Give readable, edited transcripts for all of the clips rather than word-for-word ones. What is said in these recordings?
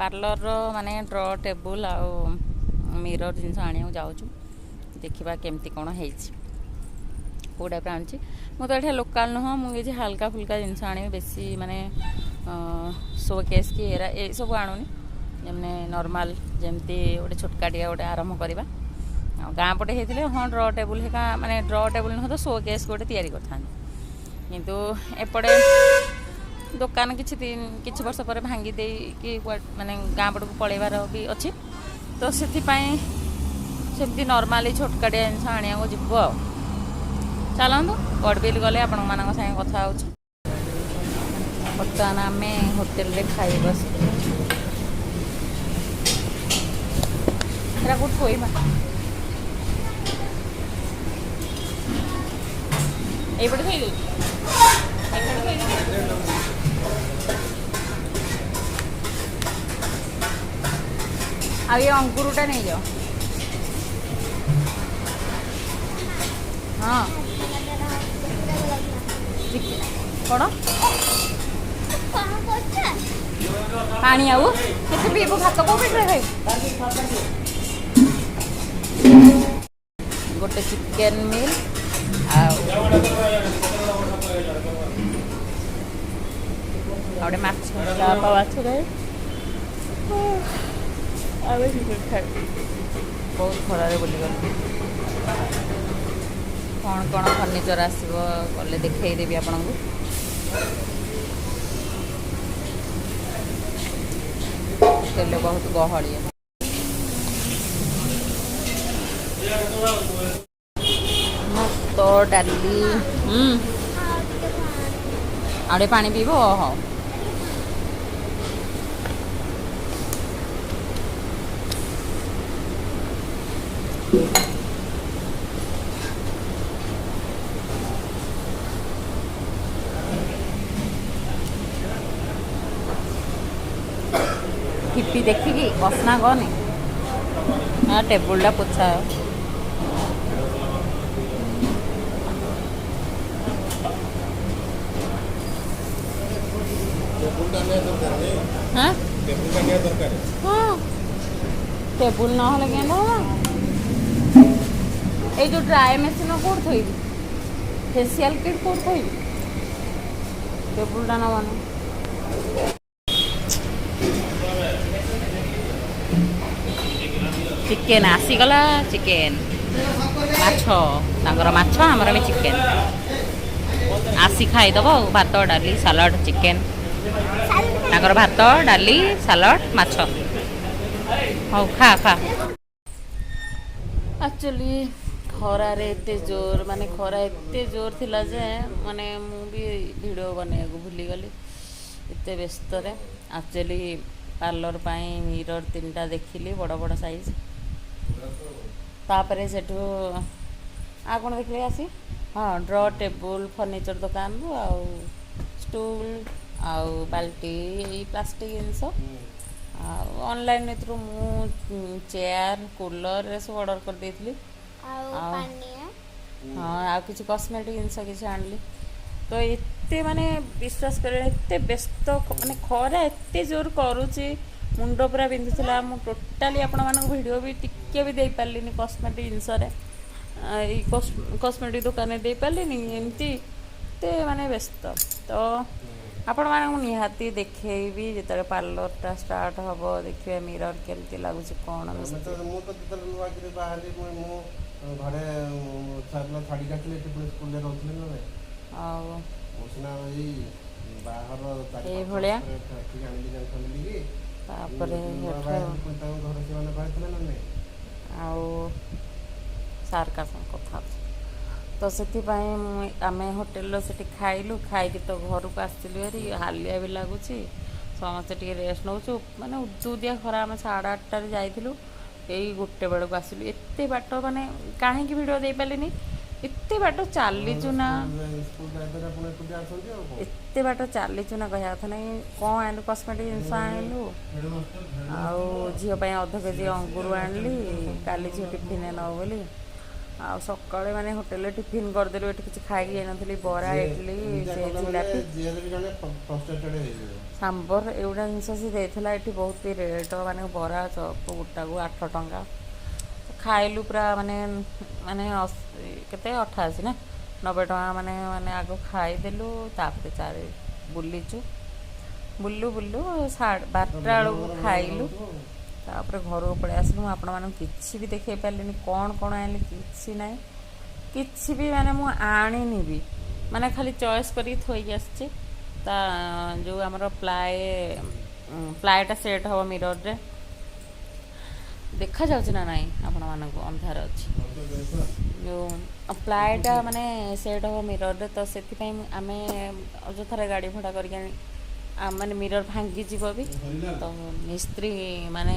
ପାର୍ଲରର ମାନେ draw table ଆଉ mirror ଜିନିଷ ଆଣିବାକୁ ଯାଉଛୁ। ଦେଖିବା କେମିତି କ'ଣ ହେଇଛି, କେଉଁ ଟାଇପ୍ର ଆଣୁଛି। ମୁଁ ତ ଏଠି ଲୋକାଲ୍ ନୁହଁ, ମୁଁ କିଛି ହାଲକା ଫୁଲକା ଜିନିଷ ଆଣିବି, ବେଶୀ ମାନେ ସୋ କେସ୍ କି ଏରା ଏସବୁ ଆଣୁନି। ଯେମିତି ନର୍ମାଲ୍ ଯେମିତି ଗୋଟେ ଛୋଟକାଟିଆ ଗୋଟେ ଆରମ୍ଭ କରିବା। ଆଉ ଗାଁ ପଟେ ହେଇଥିଲେ ହଁ ଡ୍ର ଟେବୁଲ୍ ହେକା, ମାନେ ଡ୍ର ଟେବୁଲ୍ ନୁହଁ ତ ସୋ କେସ୍ ଗୋଟେ ତିଆରି କରିଥାନ୍ତି। କିନ୍ତୁ ଏପଟେ ଦୋକାନ କିଛି କିଛି ବର୍ଷ ପରେ ଭାଙ୍ଗି ଦେଇକି ମାନେ ଗାଁ ପଟକୁ ପଳେଇବାର ବି ଅଛି, ତ ସେଥିପାଇଁ ସେମିତି ନର୍ମାଲି ଛୋଟକାଟିଆ ଜିନିଷ ଆଣିବାକୁ ଯିବୁ। ଆଉ ଚାଲନ୍ତୁ ବଡ଼ବିଲ ଗଲେ ଆପଣମାନଙ୍କ ସାଙ୍ଗେ କଥା ହେଉଛି। ବର୍ତ୍ତମାନ ଆମେ ହୋଟେଲରେ ଖାଇ ବସିଛୁ। ଏଟା କୋଉଠି ଥୋଇବା? ଏଇପଟେ ଥୋଇ ଦେଉଛି, ଏପଟେ ଥୋଇ ଦେଉଛି। ଆଉ ଏ ଅଙ୍ଗୁରଟା ନେଇଯାଅ। ହଁ, କ'ଣ ପାଣି ଆଉ କେତେ ପିଇବୁ? ଭାତ କୋଉ ପେଟରେ ଖାଇବୁ? ଗୋଟେ ଚିକେନ୍ ମିଲ୍ ଆଉ ଗୋଟେ ମାଛ। ବାପା ମାଛ ଖାଏ, ଆମେ ଚିକେନ୍ ଖାଇବୁ। ବହୁତ ଖରାରେ ବୁଲିଗଲୁ। କ'ଣ କ'ଣ ଫର୍ଣ୍ଣିଚର୍ ଆସିବ ଗଲେ ଦେଖେଇଦେବି ଆପଣଙ୍କୁ। ହୋଟେଲରେ ବହୁତ ଗହଳି। ଭାତ, ଡାଲି। ଆଉ ଟିକେ ପାଣି ପିଇବ? ହଉ। ଠିପି ଦେଖିକି ଅସନା କରନି ନା, ଟେବୁଲଟା ପୋଛା। ହଁ, ଟେବୁଲ ନହେଲେ କେମିତି ହବ? ଏଇ ଯୋଉ ଡ୍ରାଏ ମେସିନ୍ କୋଉଠି ଥୋଇବି? ଫେସିଆଲ କିଟ୍ କୋଉଠି ଥୋଇବି? ଟେବୁଲଟା ନବନି। ଚିକେନ୍ ଆସିଗଲା, ଚିକେନ୍, ମାଛ। ତାଙ୍କର ମାଛ, ଆମର ବି ଚିକେନ୍। ଆସି ଖାଇଦେବ ଆଉ। ଭାତ, ଡାଲି, ସାଲାଡ଼, ଚିକେନ୍। ତାଙ୍କର ଭାତ, ଡାଲି, ସାଲାଡ଼, ମାଛ। ହଉ, ଖା ଖା। ଆକ୍ଚୁଆଲି ଖରାରେ ଏତେ ଜୋର, ମାନେ ଖରା ଏତେ ଜୋର ଥିଲା ଯେ ମାନେ ମୁଁ ବି ଭିଡ଼ିଓ ବନେଇବାକୁ ଭୁଲିଗଲି ଏତେ ବ୍ୟସ୍ତରେ। ଆକ୍ଚୁଆଲି ପାର୍ଲର ପାଇଁ ମିରର୍ 3ଟା ଦେଖିଲି, ବଡ଼ ବଡ଼ ସାଇଜ୍। ତାପରେ ସେଠୁ ଆଉ କ'ଣ ଦେଖିଲି ଆସି? ହଁ, ଡ୍ର ଟେବୁଲ୍ ଫର୍ଣ୍ଣିଚର୍ ଦୋକାନରୁ, ଆଉ ଷ୍ଟୁଲ୍ ଆଉ ବାଲ୍ଟି, ଏଇ ପ୍ଲାଷ୍ଟିକ୍ ଜିନିଷ। ଆଉ ଅନଲାଇନ୍ ଏଥିରୁ ମୁଁ ଚେୟାର, କୁଲର୍ ଏସବୁ ଅର୍ଡ଼ର କରିଦେଇଥିଲି। ଆଉ ଆଉ ପାନୀୟ। ହଁ, ଆଉ କିଛି କସ୍ମେଟିକ୍ ଜିନିଷ କିଛି ଆଣିଲି। ତ ଏତେ ମାନେ ବିଶ୍ୱାସ କରିବେନି, ଏତେ ବ୍ୟସ୍ତ, ମାନେ ଖରା ଏତେ ଜୋର କରୁଛି, ମୁଣ୍ଡ ପୁରା ବିନ୍ଧୁଥିଲା। ମୁଁ ଟୋଟାଲି ଆପଣମାନଙ୍କୁ ଭିଡ଼ିଓ ବି ଟିକେ ବି ଦେଇପାରିଲିନି। କସ୍ମେଟିକ୍ ଜିନିଷରେ, ଏଇ କସ୍ମେଟିକ୍ ଦୋକାନରେ ଦେଇପାରିଲିନି। ଏମିତି ଏତେ ମାନେ ବ୍ୟସ୍ତ। ତ ଆପଣମାନଙ୍କୁ ନିହାତି ଦେଖେଇବି ଯେତେବେଳେ ପାର୍ଲରଟା ଷ୍ଟାର୍ଟ ହେବ। ଦେଖିବେ ମିରର୍ କେମିତି ଲାଗୁଛି କ'ଣ। ଆମେ ତ ମିସ୍ତ୍ରୀ ମୁଁ ତ ଯେତେବେଳେ ନୂଆ କରି ବାହାରିଲି, ମୁଁ ଘରେ ଛୁଆ ପିଲା ଛାଡ଼ିକି ଆସିଲି, ଏଠି ପୁଣି ସ୍କୁଲରେ ରହୁଥିଲି ନା ନାଇଁ? ଆଉ ମୁଁ ସିନା ଏଇ ବାହାଘର 4-5 ଏଇଭଳିଆ। ବର୍ଷ ପରେ ଏଠିକି ଆଣିଲି ଜଏଣ୍ଟ ଫ୍ୟାମିଲି କି। ତାପରେ ନୂଆ ସେଠୁ ବାହା ହେଇଥିଲି, ପୁଣି ତାଙ୍କ ଘରେ ସେମାନେ ବାହାରିଥିଲେ ନା ନାଇଁ? ଆଉ ସାର୍କା ସାଙ୍ଗେ କଥା ହେଉଛି। ତ ସେଥିପାଇଁ ମୁଁ ଆମେ ହୋଟେଲର ସେଠି ଖାଇଲୁ। ଖାଇକି ତ ଘରକୁ ଆସିଲୁ ଭାରି, ହାଲିଆ ବି ଲାଗୁଛି, ସମସ୍ତେ ଟିକେ ରେଷ୍ଟ ନେଉଛୁ। ମାନେ ଉଦୁଉଦିଆ ଖରା। ଆମେ 8:30ରେ ଯାଇଥିଲୁ, ଏଇ 1 ବେଳକୁ ଆସିଲୁ। ଏତେ ବାଟ, ମାନେ କାହିଁକି ଭିଡ଼ିଓ ଦେଇପାରିଲିନି, ଏତେ ବାଟ ଚାଲିଛୁ ନା। ସ୍କୁଲ ଦାୟିତ୍ୱରେ ଆପଣ ଏକୁଟିଆ ଅଛନ୍ତି ଆଉ କ'ଣ? ଏତେ ବାଟ ଚାଲିଛୁ ନା, କହିବା କଥା ନାହିଁ। କ'ଣ ଆଣିଲୁ? କସ୍ମେଟିକ୍ ଜିନିଷ ଆଣିଲୁ, ଆଉ ଝିଅ ପାଇଁ ଅଧ କେଜି ଅଙ୍ଗୁର ଆଣିଲି, କାଲି ଝିଅ ଟିଫିନରେ ନେବ ବୋଲି। ଆଉ ସକାଳେ ମାନେ ହୋଟେଲରେ ଟିଫିନ୍ କରିଦେଲୁ, ଏଠି କିଛି ଖାଇକି ଯାଇନଥିଲି। ବରା, ଯିଏ ଇଡ଼ଲି, ଏମିତିଆ ସେ କଲା ମାନେ ଜିଲାପି, ଯିଏ ହେଲେ ବି ଜଣେ ଫ୍ରଷ୍ଟ୍ରେଟେଡ୍ ହେଇଯିବ। ସାମ୍ବର, ଏଗୁଡ଼ା ଜିନିଷ ସେ ଦେଇଥିଲା। ଏଠି ବହୁତ ବି ରେଟ୍, ମାନେ ବରା ଚପ୍ ଗୋଟାକୁ 8 ଟଙ୍କା। ଖାଇଲୁ ପୁରା ମାନେ ମାନେ କେତେ, 88 ନା 90 ଟଙ୍କା। ମାନେ ମାନେ ଆଗ ଖାଇଦେଲୁ, ତାପରେ ଚାରି ବୁଲିଛୁ, ବୁଲୁ ବୁଲୁ 12:30 ବେଳକୁ ଖାଇଲୁ। ତାପରେ ଘରକୁ ପଳେଇ ଆସିଲୁ। ମୁଁ ଆପଣମାନଙ୍କୁ କିଛି ବି ଦେଖେଇ ପାରିଲିନି, କ'ଣ କ'ଣ ଆଣିଲି କିଛି ନାହିଁ, କିଛି ବି ମାନେ ମୁଁ ଆଣିନି ବି, ମାନେ ଖାଲି ଚଏସ୍ କରିକି ଥୋଇକି ଆସିଛି। ତା ଯେଉଁ ଆମର ପ୍ଲାଏଟା ସେଟ୍ ହେବ ମିରରରେ, ଦେଖାଯାଉଛି ନା ନାହିଁ ଆପଣମାନଙ୍କୁ? ଅନ୍ଧାର ଅଛି। ଯେଉଁ ପ୍ଲାଏଟା ମାନେ ସେଟ୍ ହେବ ମିରରରେ, ତ ସେଥିପାଇଁ ଆମେ ଅଯଥାରେ ଗାଡ଼ି ଭଡ଼ା କରିକି ଆଣି ମାନେ ମିରର ଭାଙ୍ଗିଯିବ ବି। ତ ମିସ୍ତ୍ରୀ ମାନେ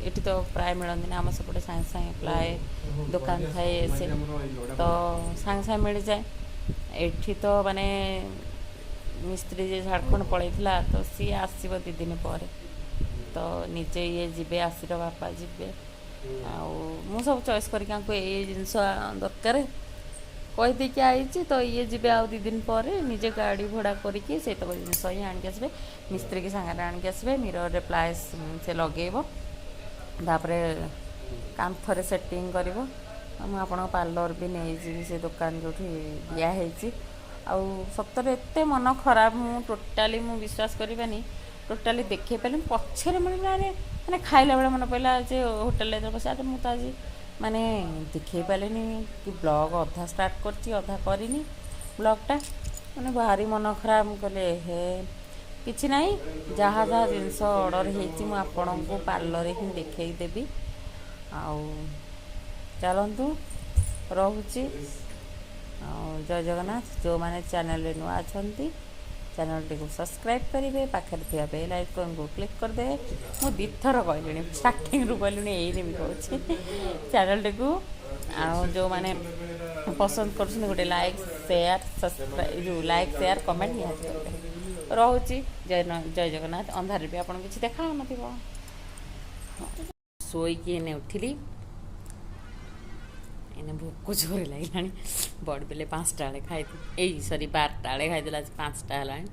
ଏଠି ତ ପ୍ରାୟ ମିଳନ୍ତିନି। ଆମ ସେପଟେ ସାଙ୍ଗେ ସାଙ୍ଗେ ପ୍ଲାଏ ଦୋକାନ ଥାଏ, ସେ ତ ସାଙ୍ଗେ ସାଙ୍ଗେ ମିଳିଯାଏ। ଏଠି ତ ମାନେ ମିସ୍ତ୍ରୀ ଯିଏ ଝାଡ଼ଖଣ୍ଡ ପଳେଇଥିଲା, ତ ସିଏ ଆସିବ 2 ଦିନ ପରେ। ତ ନିଜେ ଇଏ ଯିବେ, ଆସିର ବାପା ଯିବେ। ଆଉ ମୁଁ ସବୁ ଚଏସ୍ କରିକି ଆଙ୍କୁ ଏଇ ଏଇ ଜିନିଷ ଦରକାର କହିଦେଇକି ଆଇଛି। ତ ଇଏ ଯିବେ ଆଉ 2 ଦିନ ପରେ, ନିଜେ ଗାଡ଼ି ଭଡ଼ା କରିକି ସେଇତକ ଜିନିଷ ହିଁ ଆଣିକି ଆସିବେ, ମିସ୍ତ୍ରୀକି ସାଙ୍ଗରେ ଆଣିକି ଆସିବେ। ମିରରରେ ପ୍ଲାଏ ସେ ଲଗେଇବ, ତାପରେ କାନ୍ଥରେ ସେଟିଂ କରିବ। ଆଉ ମୁଁ ଆପଣଙ୍କ ପାର୍ଲର ବି ନେଇଯିବି, ସେ ଦୋକାନ ଯେଉଁଠି ଦିଆ ହେଇଛି। ଆଉ ସତରେ ଏତେ ମନ ଖରାପ, ମୁଁ ଟୋଟାଲି, ମୁଁ ବିଶ୍ୱାସ କରିବେନି, ଟୋଟାଲି ଦେଖେଇ ପାରିଲିନି। ପଛରେ ମିଳିଲା, ଆରେ ମାନେ ଖାଇଲା ବେଳେ ମନେ ପଡ଼ିଲା ଯେ ହୋଟେଲରେ ଯେତେବେଳେ ବସି, ଆରେ ମୁଁ ତ ଆଜି ମାନେ ଦେଖେଇ ପାରିଲିନି କି ବ୍ଲଗ୍ ଅଧା ଷ୍ଟାର୍ଟ କରିଛି, ଅଧା କରିନି ବ୍ଲଗ୍ଟା। ମାନେ ଭାରି ମନ ଖରାପ। ମୁଁ କହିଲି ହେ, କିଛି ନାହିଁ, ଯାହା ଯାହା ଜିନିଷ ଅର୍ଡ଼ର ହେଇଛି ମୁଁ ଆପଣଙ୍କୁ ପାର୍ଲରରେ ହିଁ ଦେଖେଇଦେବି। ଆଉ ଚାଲନ୍ତୁ, ରହୁଛି। ଆଉ ଜୟ ଜଗନ୍ନାଥ। ଯେଉଁମାନେ ଚ୍ୟାନେଲରେ ନୂଆ ଅଛନ୍ତି, ଚ୍ୟାନେଲଟିକୁ ସବସ୍କ୍ରାଇବ୍ କରିବେ, ପାଖରେ ଥିବା ବେଲ୍ ଆଇକନ୍କୁ କ୍ଲିକ୍ କରିଦେବେ। ମୁଁ ଦୁଇଥର କହିଲିଣି, ଷ୍ଟାର୍ଟିଂରୁ କହିଲିଣି, ଏଇନେ ବି କହୁଛି। ଚ୍ୟାନେଲଟିକୁ ଆଉ ଯେଉଁମାନେ ପସନ୍ଦ କରୁଛନ୍ତି, ଗୋଟେ ଲାଇକ୍, ସେୟାର, ସବସ୍କ୍ରାଇବ୍, ଯେଉଁ ଲାଇକ୍, ସେୟାର, କମେଣ୍ଟ ନିହାତି କରିବେ। ରହୁଛି, ଜୟ ଜୟ ଜଗନ୍ନାଥ। ଅନ୍ଧାରରେ ବି ଆପଣଙ୍କୁ କିଛି ଦେଖାହେଉନଥିବ। ଶୋଇକି ଏନେ ଉଠିଲି, ଏନେ ଭୋକ ଜୋରେ ଲାଗିଲାଣି। ବଡ଼ ପିଲେ 5ଟା ବେଳେ ଖାଇଥିଲି, ଏଇ ସରି, 12ଟା ବେଳେ ଖାଇଥିଲା, ଆଜି 5ଟା ହେଲାଣି।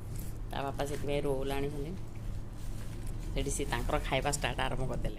ତା ବାପା ସେଥିପାଇଁ ରୋଲ୍ ଆଣିଛନ୍ତି, ସେଠି ସେ ତାଙ୍କର ଖାଇବା ଷ୍ଟାର୍ଟ ଆରମ୍ଭ କରିଦେଲେ।